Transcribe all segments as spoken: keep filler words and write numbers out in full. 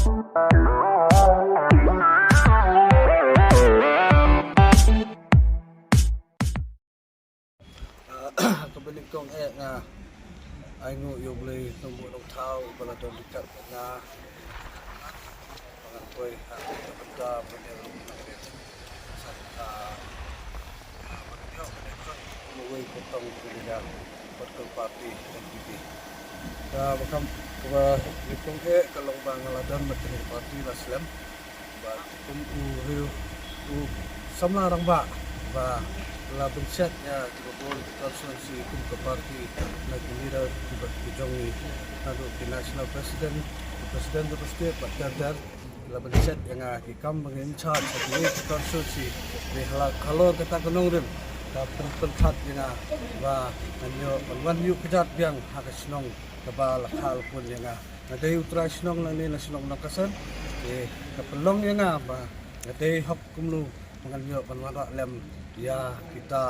Kaba nyngkong eh nga ai nguh ïa U Blei Nongbuh Nongthaw ba la don ryngkat bad nga. Ba ngan poi ha ka bynta ban ïalam na ka ri. Sa ka, ah, ban ïoh ban ïakhun kum uwei u kyrtong jong ka political party N P P. Kaba kham, kaba nyngkong eh ka long ba nga la don bad kane ka party la slem. Bad kum u riew u samla rangbah ba la bynshet ïa kiba bun ki constituency kum ka party na ki leader kiba ki jong ngi, naduh ki national president, ki president jong ka state bad ter ter, la bynshet ïa nga ki kam ba ngin in charge ha kiwei ki constituency. Te halor kata ka nongrim ka pynpynkhat ïa nga ba ngan ïoh ban wan ïuh kjat biang ha ka shnong kaba la kha la pun ïa nga. Nga dei u trai shnong lane na shnong Nongkasen. Te ka pynlong ïa nga ba nga dei hok kumno ba ngan ïoh ban wanrah lem ïa kita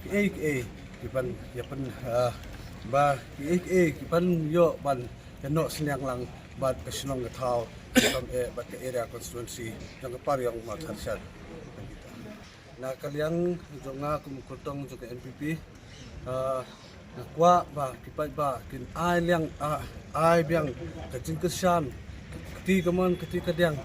kiei kiei kiban ïa pyn, ah, ba kiei kiei kiban ïoh ban ïa noh synñiang lang bad ka shnong ka thaw, khamtam eh bad ka area constituency jong ka Pariong Mawthadraishan. Na ka liang jong nga kum u kyrtong jong ka N P P, ah, nga kwah ba ki paidbah kin ai liang, ah, ai biang ka jingkyrshan, ka kti kamon kti kadiang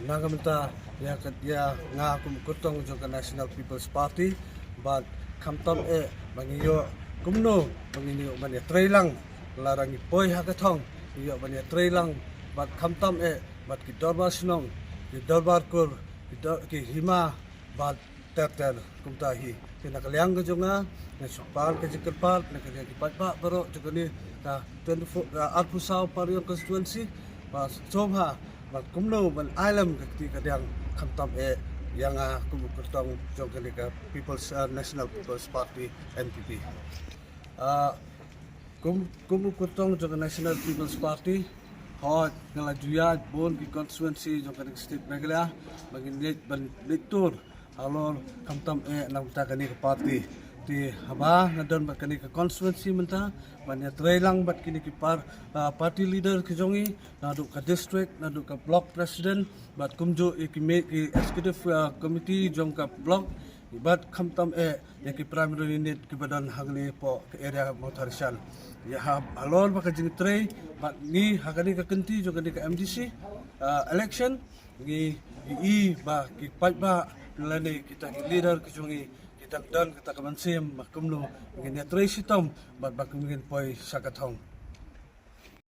na ka bynta ïa ka, ïa nga kum u kyrtong jong ka National People's Party. Bad khamtam eh ba ngi ïoh kumno ba ngin ïoh ban ïatrei lang, lada ngi poi ha ka thong ngi ïoh ban ïatrei lang bad khamtam eh bad ki dorbar shnong, ki dorbar kur, ki dor-, ki hima bad ter ter kumta hi. Te na ka liang ka jong nga, nga shu pan ka jingkyrpad na ka liang ki paidbah baroh jong kane ka twenty-four, ah, arphew saw Pariong constituency, ba sngewbha ba kumno ban ai lem ka kti kadiang khamtam eh ïa nga kum u kyrtong jong kane ka People's, ah, National People's Party, N P P. Ah, kum, kum u kyrtong jong ka National People's Party, hooid nga la ju ïaid bun ki constituency jong kane ka state Meghalaya ba ngin leit ban leit tour halor khamtam eh na ka bynta kane ka party. Te haba nga don bad kane ka constituency mynta ban ïatrei lang bad kine ki par-, ah, party leader ki jong ngi, naduh ka district, naduh ka block president, bad kumjuh ïa ki mei ki executive, ah, committee jong ka block, bad khamtam eh ïa ki primary unit kiba don hangne hapoh ka area Mawthadraishan. Ïa ha, halor ba ka jingtrei bad ngi ha kane ka kynti jong kane ka M D C, ah, election, ngi ïohi ba ki paidbah lane kita ki leader ki jong ngi ki dang don kata ka mynsiem ba kumno ngin ïatrei shitom bad ba kumno ngin poi sha ka thong.